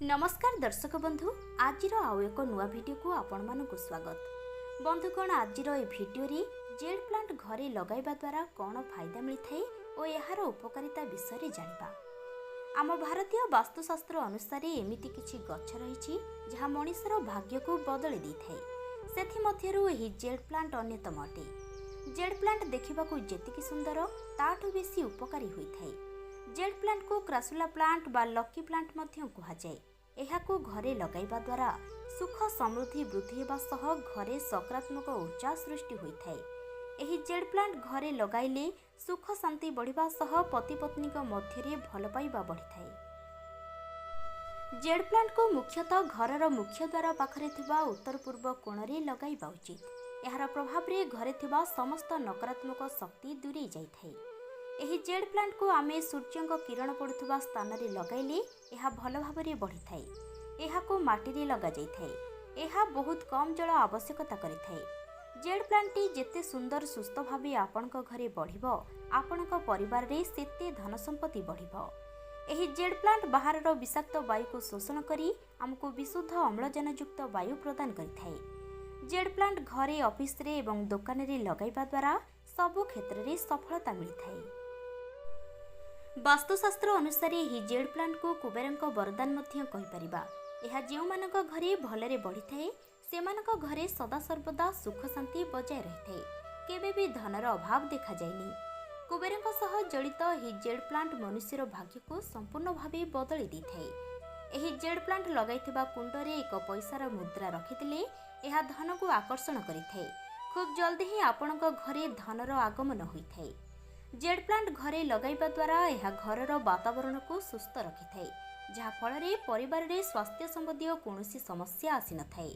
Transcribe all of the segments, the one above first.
ନମସ୍କାର ଦର୍ଶକ ବନ୍ଧୁ, ଆଜିର ଆଉ ଏକ ନୂଆ ଭିଡ଼ିଓକୁ ଆପଣମାନଙ୍କୁ ସ୍ୱାଗତ। ବନ୍ଧୁଗଣ, ଆଜିର ଏ ଭିଡ଼ିଓରେ ଜେଡ୍ ପ୍ଲାଣ୍ଟ ଘରେ ଲଗାଇବା ଦ୍ୱାରା କ'ଣ ଫାଇଦା ମିଳିଥାଏ ଓ ଏହାର ଉପକାରିତା ବିଷୟରେ ଜାଣିବା। ଆମ ଭାରତୀୟ ବାସ୍ତୁଶାସ୍ତ୍ର ଅନୁସାରେ ଏମିତି କିଛି ଗଛ ରହିଛି ଯାହା ମଣିଷର ଭାଗ୍ୟକୁ ବଦଳି ଦେଇଥାଏ। ସେଥିମଧ୍ୟରୁ ଏହି ଜେଡ୍ ପ୍ଲାଣ୍ଟ ଅନ୍ୟତମ ଅଟେ। ଜେଡ୍ ପ୍ଲାଣ୍ଟ ଦେଖିବାକୁ ଯେତିକି ସୁନ୍ଦର, ତାଠୁ ବେଶୀ ଉପକାରୀ ହୋଇଥାଏ। ଜେଡ୍ ପ୍ଲାଣ୍ଟକୁ କ୍ରାସୁଲା ପ୍ଲାଣ୍ଟ ବା ଲକି ପ୍ଲାଣ୍ଟ ମଧ୍ୟ କୁହାଯାଏ। ଏହାକୁ ଘରେ ଲଗାଇବା ଦ୍ୱାରା ସୁଖ ସମୃଦ୍ଧି ବୃଦ୍ଧି ହେବା ସହ ଘରେ ସକାରାତ୍ମକ ଉର୍ଜା ସୃଷ୍ଟି ହୋଇଥାଏ। ଏହି ଜେଡ୍ ପ୍ଲାଣ୍ଟ ଘରେ ଲଗାଇଲେ ସୁଖ ଶାନ୍ତି ବଢ଼ିବା ସହ ପତିପତ୍ନୀଙ୍କ ମଧ୍ୟରେ ଭଲ ପାଇବା ବଢ଼ିଥାଏ। ଜେଡ୍ ପ୍ଲାଣ୍ଟକୁ ମୁଖ୍ୟତଃ ଘରର ମୁଖ୍ୟ ଦ୍ୱାର ପାଖରେ ଥିବା ଉତ୍ତର ପୂର୍ବ କୋଣରେ ଲଗାଇବା ଉଚିତ। ଏହାର ପ୍ରଭାବରେ ଘରେ ଥିବା ସମସ୍ତ ନକାରାତ୍ମକ ଶକ୍ତି ଦୂରେଇ ଯାଇଥାଏ। ଏହି ଜେଡ୍ ପ୍ଲାଣ୍ଟକୁ ଆମେ ସୂର୍ଯ୍ୟଙ୍କ କିରଣ ପଡ଼ୁଥିବା ସ୍ଥାନରେ ଲଗାଇଲେ ଏହା ଭଲ ଭାବରେ ବଢ଼ିଥାଏ। ଏହାକୁ ମାଟିରେ ଲଗାଯାଇଥାଏ। ଏହା ବହୁତ କମ୍ ଜଳ ଆବଶ୍ୟକତା କରିଥାଏ। ଜେଡ୍ ପ୍ଲାଣ୍ଟଟି ଯେତେ ସୁନ୍ଦର ସୁସ୍ଥ ଭାବେ ଆପଣଙ୍କ ଘରେ ବଢ଼ିବ, ଆପଣଙ୍କ ପରିବାରରେ ସେତେ ଧନ ସମ୍ପତ୍ତି ବଢ଼ିବ। ଏହି ଜେଡ୍ ପ୍ଲାଣ୍ଟ ବାହାରର ବିଷାକ୍ତ ବାୟୁକୁ ଶୋଷଣ କରି ଆମକୁ ବିଶୁଦ୍ଧ ଅମ୍ଳଜାନଯୁକ୍ତ ବାୟୁ ପ୍ରଦାନ କରିଥାଏ। ଜେଡ୍ ପ୍ଲାଣ୍ଟ ଘରେ, ଅଫିସରେ ଏବଂ ଦୋକାନରେ ଲଗାଇବା ଦ୍ୱାରା ସବୁ କ୍ଷେତ୍ରରେ ସଫଳତା ମିଳିଥାଏ। ବାସ୍ତୁଶାସ୍ତ୍ର ଅନୁସାରେ ଏହି ଜେଡ୍ ପ୍ଲାଣ୍ଟକୁ କୁବେରଙ୍କ ବରଦାନ ମଧ୍ୟ କହିପାରିବା। ଏହା ଯେଉଁମାନଙ୍କ ଘରେ ଭଲରେ ବଢ଼ିଥାଏ, ସେମାନଙ୍କ ଘରେ ସଦାସର୍ବଦା ସୁଖ ଶାନ୍ତି ବଜାୟ ରହିଥାଏ। କେବେ ବି ଧନର ଅଭାବ ଦେଖାଯାଏନି। କୁବେରଙ୍କ ସହ ଜଡ଼ିତ ଏହି ଜେଡ୍ ପ୍ଲାଣ୍ଟ ମନୁଷ୍ୟର ଭାଗ୍ୟକୁ ସମ୍ପୂର୍ଣ୍ଣ ଭାବେ ବଦଳି ଦେଇଥାଏ। ଏହି ଜେଡ୍ ପ୍ଲାଣ୍ଟ ଲଗାଇଥିବା କୁଣ୍ଡରେ ଏକ ପଇସାର ମୁଦ୍ରା ରଖିଦେଲେ ଏହା ଧନକୁ ଆକର୍ଷଣ କରିଥାଏ। ଖୁବ୍ ଜଲ୍ଦି ହିଁ ଆପଣଙ୍କ ଘରେ ଧନର ଆଗମନ ହୋଇଥାଏ। ଜେଡ୍ ପ୍ଲାଣ୍ଟ ଘରେ ଲଗାଇବା ଦ୍ୱାରା ଏହା ଘରର ବାତାବରଣକୁ ସୁସ୍ଥ ରଖିଥାଏ, ଯାହାଫଳରେ ପରିବାରରେ ସ୍ୱାସ୍ଥ୍ୟ ସମ୍ବନ୍ଧୀୟ କୌଣସି ସମସ୍ୟା ଆସିନଥାଏ।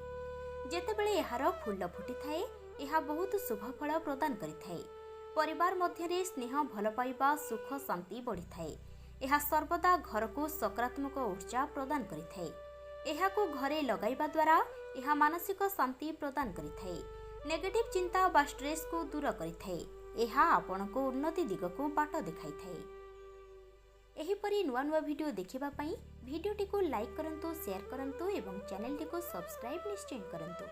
ଯେତେବେଳେ ଏହାର ଫୁଲ ଫୁଟିଥାଏ, ଏହା ବହୁତ ଶୁଭ ଫଳ ପ୍ରଦାନ କରିଥାଏ। ପରିବାର ମଧ୍ୟରେ ସ୍ନେହ, ଭଲ ପାଇବା, ସୁଖ ଶାନ୍ତି ବଢ଼ିଥାଏ। ଏହା ସର୍ବଦା ଘରକୁ ସକାରାତ୍ମକ ଉର୍ଜା ପ୍ରଦାନ କରିଥାଏ। ଏହାକୁ ଘରେ ଲଗାଇବା ଦ୍ୱାରା ଏହା ମାନସିକ ଶାନ୍ତି ପ୍ରଦାନ କରିଥାଏ, ନେଗେଟିଭ୍ ଚିନ୍ତା ବା ଷ୍ଟ୍ରେସ୍କୁ ଦୂର କରିଥାଏ। ଏହା ଆପଣଙ୍କୁ ଉନ୍ନତି ଦିଗକୁ ବାଟ ଦେଖାଇଥାଏ। ଏହିପରି ନୂଆ ନୂଆ ଭିଡ଼ିଓ ଦେଖିବା ପାଇଁ ଭିଡ଼ିଓଟିକୁ ଲାଇକ୍ କରନ୍ତୁ, ସେୟାର କରନ୍ତୁ ଏବଂ ଚ୍ୟାନେଲଟିକୁ ସବସ୍କ୍ରାଇବ୍ ନିଶ୍ଚୟ କରନ୍ତୁ।